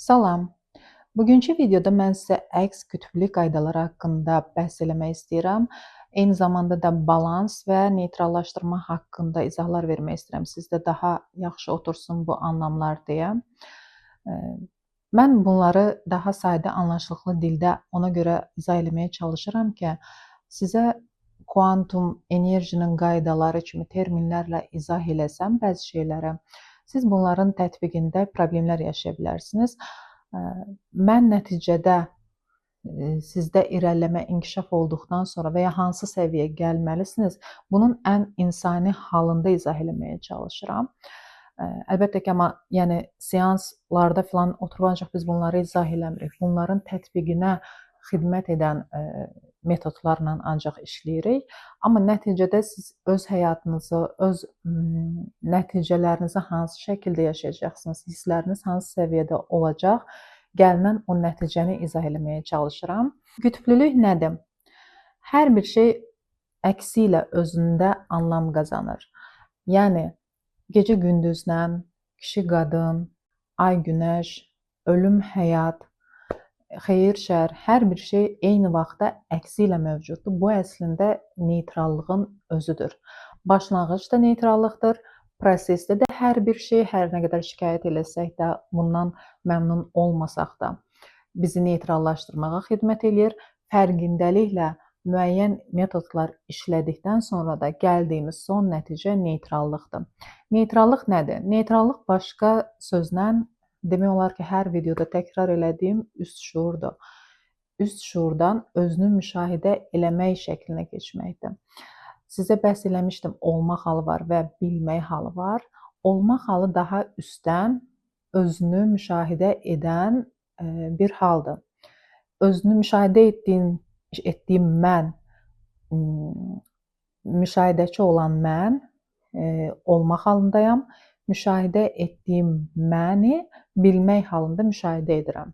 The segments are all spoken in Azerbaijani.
Salam. Bugünkü videoda mən sizə əks qütblü qaydalar haqqında bəhs eləmək istəyirəm. Eyni zamanda da balans və neytrallaşdırma haqqında izahlar vermək istəyirəm. Sizdə daha yaxşı otursun bu anlamlar deyə. Mən bunları daha sadə, anlaşılıqlı dildə ona görə izah eləməyə çalışıram ki, sizə kuantum enerjinin qaydaları kimi terminlərlə izah eləsəm bəzi şeyləri, siz bunların tətbiqində problemlər yaşaya bilərsiniz. Mən nəticədə sizdə irəliləmə, inkişaf olduqdan sonra və ya hansı səviyyəyə gəlməlisiniz, bunun ən insani halında izah eləməyə çalışıram. Əlbəttə ki, amma yəni seanslarda filan oturub ancaq biz bunları izah eləmirik. Bunların tətbiqinə xidmət edən metodlarla ancaq işləyirik. Amma nəticədə siz öz həyatınızı, öz nəticələrinizi hansı şəkildə yaşayacaqsınız, hissləriniz hansı səviyyədə olacaq, gəlinən o nəticəni izah eləməyə çalışıram. Qütblülük nədir? Hər bir şey əksi ilə özündə anlam qazanır. Yəni gecə gündüzlə, kişi qadın, ay günəş, ölüm həyat, xeyir şər, hər bir şey eyni vaxtda əksi ilə mövcuddur. Bu əslində neytrallığın özüdür. Başlanğıc da neytrallıqdır. Prosesdə də hər bir şey, hər nə qədər şikayət eləsək də, bundan məmnun olmasaq da bizi neytrallaşdırmağa xidmət eləyir. Fərqindəliklə müəyyən metodlar işlədikdən sonra da gəldiyimiz son nəticə neytrallıqdır. Neytrallıq nədir? Neytrallıq başqa sözlə demək olar ki, hər videoda təkrar elədiyim üst şuurdur. Üst şuurdan özünü müşahidə eləmək şəklinə keçməkdir. Sizə bəhs eləmişdim, olmaq halı var və bilmək halı var. Olmaq halı daha üstdən özünü müşahidə edən bir haldır. Özünü müşahidə etdiyim mən, müşahidəçi olan mən olmaq halındayam. Müşahidə etdiyim məni bilmək halında müşahidə edirəm.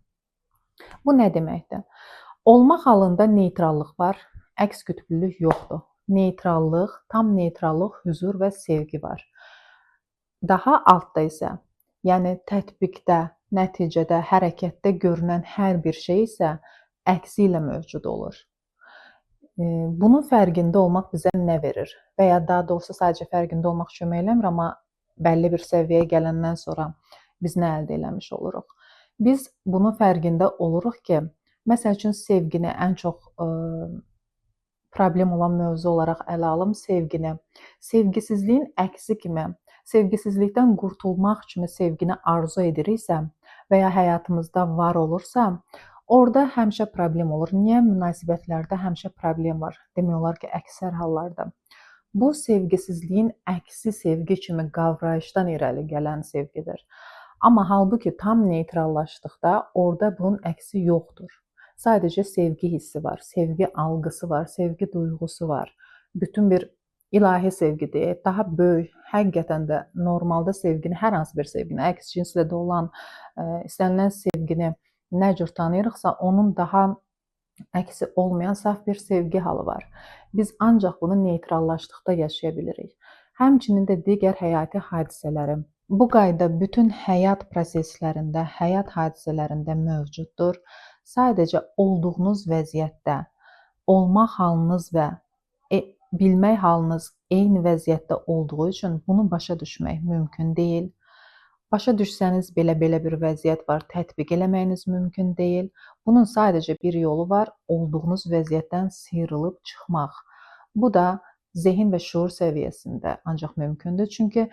Bu nə deməkdir? Olmaq halında neytrallıq var, əks qütblülük yoxdur. Neytrallıq, tam neytrallıq, hüzur və sevgi var. Daha altda isə, yəni tətbiqdə, nəticədə, hərəkətdə görünən hər bir şey isə əksi ilə mövcud olur. Bunun fərqində olmaq bizə nə verir? Və ya daha doğrusu sadəcə fərqində olmaq kömək eləmir, amma bəlli bir səviyyəyə gələndən sonra biz nə əldə eləmiş oluruq? Biz bunun fərqində oluruq ki, məsəl üçün sevgini ən çox problem olan mövzu olaraq ələ alım sevgini. Sevgisizliyin əksi kimi, sevgisizlikdən qurtulmaq kimi sevgini arzu ediriksə və ya həyatımızda var olursa, orada həmişə problem olur. Niyə münasibətlərdə həmişə problem var? Demək olar ki, əksər hallarda. Bu sevgisizliyin əksi sevgi kimi qavrayışdan irəli gələn sevgidir. Amma halbuki tam neytrallaşdıqda orada bunun əksi yoxdur. Sadəcə sevgi hissi var, sevgi algısı var, sevgi duyğusu var. Bütün bir ilahi sevgidir. Daha böyük, həqiqətən də normalda sevgini, hər hansı bir sevgini, əks cinslə də olan istənilən sevgini nə cür tanıyırıqsa, onun daha əksi olmayan saf bir sevgi halı var. Biz ancaq bunu neytrallaşdıqda yaşaya bilirik. Həmçinin də digər həyati hadisələri. Bu qayda bütün həyat proseslərində, həyat hadisələrində mövcuddur. Sadəcə olduğunuz vəziyyətdə olmaq halınız və bilmək halınız eyni vəziyyətdə olduğu üçün bunu başa düşmək mümkün deyil. Başa düşsəniz belə bir vəziyyət var, tətbiq eləməyiniz mümkün deyil. Bunun sadəcə bir yolu var, olduğunuz vəziyyətdən sıyrılıb çıxmaq. Bu da zehin və şuur səviyyəsində ancaq mümkündür. Çünki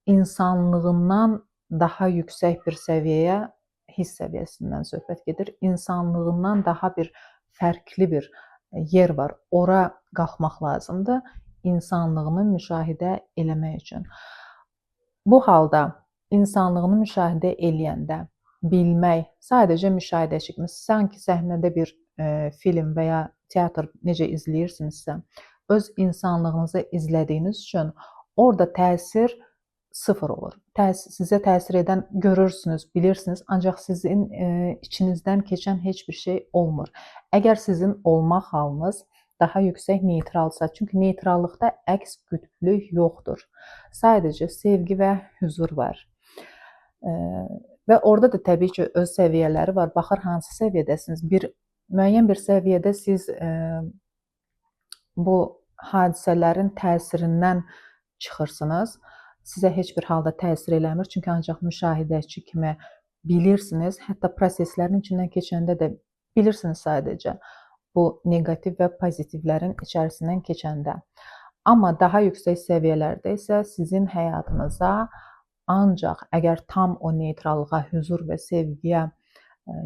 insanlığından daha yüksək bir səviyyəyə, hiss səviyyəsindən söhbət gedir. İnsanlığından daha bir fərqli bir yer var. Ora qalxmaq lazımdır insanlığını müşahidə eləmək üçün. Bu halda insanlığını müşahidə eləyəndə bilmək, sadəcə müşahidəçi kimi, sanki səhnədə bir film və ya teatr necə izləyirsinizsə, öz insanlığınızı izlədiyiniz üçün orada təsir sıfır olur. Sizə təsir edən görürsünüz, bilirsiniz, ancaq sizin içinizdən keçən heç bir şey olmur. Əgər sizin olmaq halınız daha yüksək neytralsa, çünki neytrallıqda əks qütblük yoxdur. Sadəcə sevgi və hüzur var. Və orada da təbii ki, öz səviyyələri var. Baxır hansı səviyyədəsiniz. Bir müəyyən bir səviyyədə siz bu hadisələrin təsirindən çıxırsınız. Sizə heç bir halda təsir eləmir. Çünki ancaq müşahidəçi kimi bilirsiniz. Hətta proseslərin içindən keçəndə də bilirsiniz sadəcə bu neqativ və pozitivlərin içərisindən keçəndə. Amma daha yüksək səviyyələrdə isə sizin həyatınıza ancaq əgər tam o neytrallığa, hüzur və sevgiyə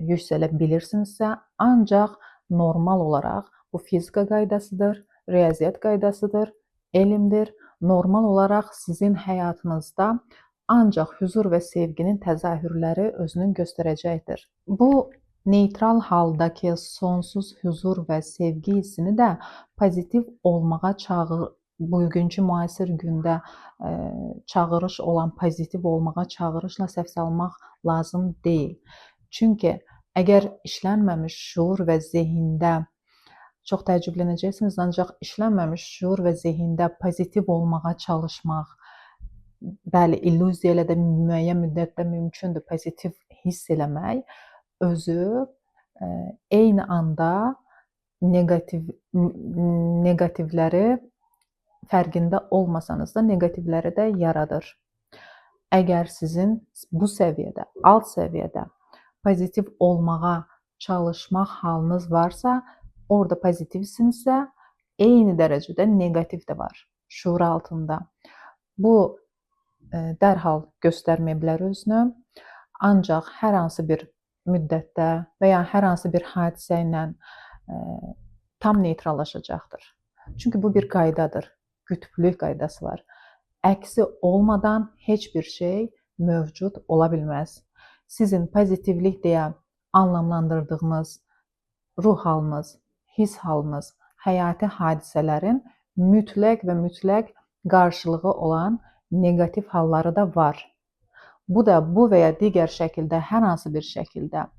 yüksələ bilirsinizsə, ancaq normal olaraq bu fizika qaydasıdır, riyaziyyat qaydasıdır, elmdir. Normal olaraq sizin həyatınızda ancaq hüzur və sevginin təzahürləri özünü göstərəcəkdir. Bu neytral haldakı sonsuz hüzur və sevgi hissini də pozitiv olmağa bugünkü müasir gündə çağırış olan pozitiv olmağa çağırışla səhv salmaq lazım deyil. Çünki əgər işlənməmiş şuur və zehində, çox təəccüblənəcəksiniz, ancaq işlənməmiş şuur və zehində pozitiv olmağa çalışmaq, bəli, illüziya ilə də müəyyən müddətdə mümkündür pozitiv hiss eləmək, özü eyni anda neqativləri fərqində olmasanız da neqativləri də yaradır. Əgər sizin bu səviyyədə, alt səviyyədə pozitiv olmağa çalışmaq halınız varsa, orada pozitivsinizsə, eyni dərəcədə neqativ də var şuur altında. Bu dərhal göstərməyə bilər özünü, ancaq hər hansı bir müddətdə və ya hər hansı bir hadisə ilə tam neytrallaşacaqdır. Çünki bu bir qaydadır. Qütblük qaydası var. Əksi olmadan heç bir şey mövcud ola bilməz. Sizin pozitivlik deyə anlamlandırdığınız ruh halınız, his halınız, həyati hadisələrin mütləq və mütləq qarşılığı olan neqativ halları da var. Bu da bu və ya digər şəkildə, hər hansı bir şəkildə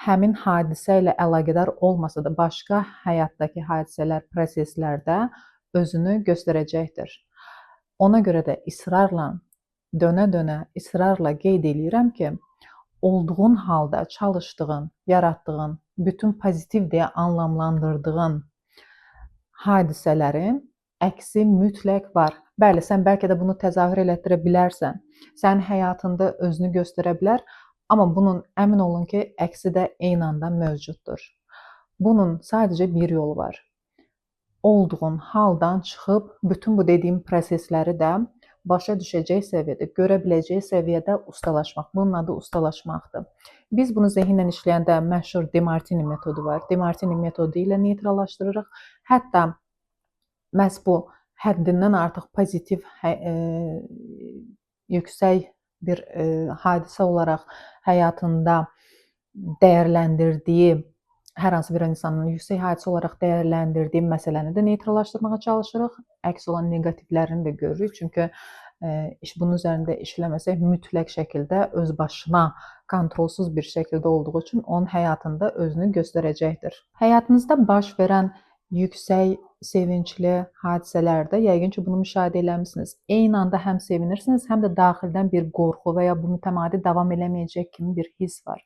həmin hadisə ilə əlaqədar olmasa da başqa həyatdakı hadisələr, proseslərdə özünü göstərəcəkdir. Ona görə də israrla, dönə-dönə israrla qeyd eləyirəm ki, olduğun halda çalışdığın, yaratdığın, bütün pozitiv deyə anlamlandırdığın hadisələrin əksi mütləq var. Bəli, sən bəlkə də bunu təzahür elətdirə bilərsən. Sənin həyatında özünü göstərə bilər, amma bunun əmin olun ki, əksi də eyni anda mövcuddur. Bunun sadəcə bir yolu var. Olduğun haldan çıxıb bütün bu dediyim prosesləri də başa düşəcək səviyyədə, görə biləcək səviyyədə ustalaşmaq. Bunun adı ustalaşmaqdır. Biz bunu zehinlə işləyəndə məşhur Demartini metodu var. Demartini metodu ilə neytrallaşdırırıq. Hətta məhz bu həddindən artıq pozitiv, yüksək bir hadisə olaraq həyatında dəyərləndirdiyi, hər hansı bir insanın yüksək hadisə olaraq dəyərləndirdiyi məsələni də neytrallaşdırmağa çalışırıq. Əks olan neqativlərini də görürük. Çünki iş bunun üzərində işləməsək mütləq şəkildə öz başına kontrolsuz bir şəkildə olduğu üçün onun həyatında özünü göstərəcəkdir. Həyatınızda baş verən yüksək, sevincli hadisələrdə yəqin ki, bunu müşahidə eləmisiniz. Eyni anda həm sevinirsiniz, həm də daxildən bir qorxu və ya bu mütəmadi davam eləməyəcək kimi bir his var.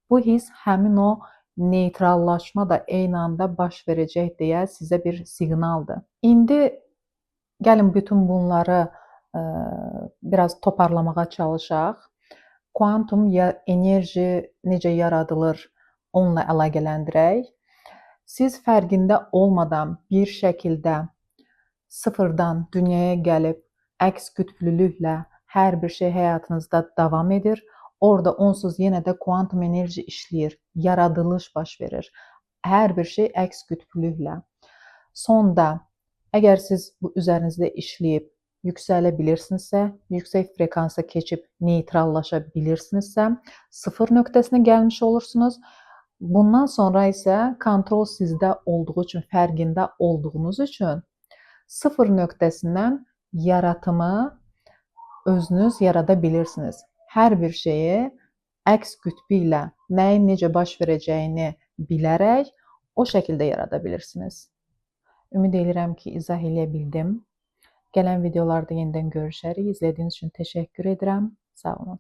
Bu his həmin o neytrallaşma da eyni anda baş verəcək deyə sizə bir siqnaldır. İndi gəlin bütün bunları biraz toparlamağa çalışaq. Kuantum ya enerji necə yaradılır, onunla əlaqələndirək. Siz fərqində olmadan bir şəkildə sıfırdan dünyaya gəlib əks qütblülüklə hər bir şey həyatınızda davam edir. Orada onsuz yenə də kuantum enerji işləyir, yaradılış baş verir. Hər bir şey əks qütblülüklə. Sonda, əgər siz bu üzərinizdə işləyib yüksələ bilirsinizsə, yüksək frekansa keçib neytrallaşa bilirsinizsə, sıfır nöqtəsinə gəlmiş olursunuz. Bundan sonra isə kontrol sizdə olduğu üçün, fərqində olduğunuz üçün sıfır nöqtəsindən yaratımı özünüz yarada bilirsiniz. Hər bir şeyi əks qütbü ilə nəyin necə baş verəcəyini bilərək o şəkildə yarada bilirsiniz. Ümid edirəm ki, izah eləyə bildim. Gələn videolarda yenidən görüşərik. İzlədiyiniz üçün təşəkkür edirəm. Sağ olun.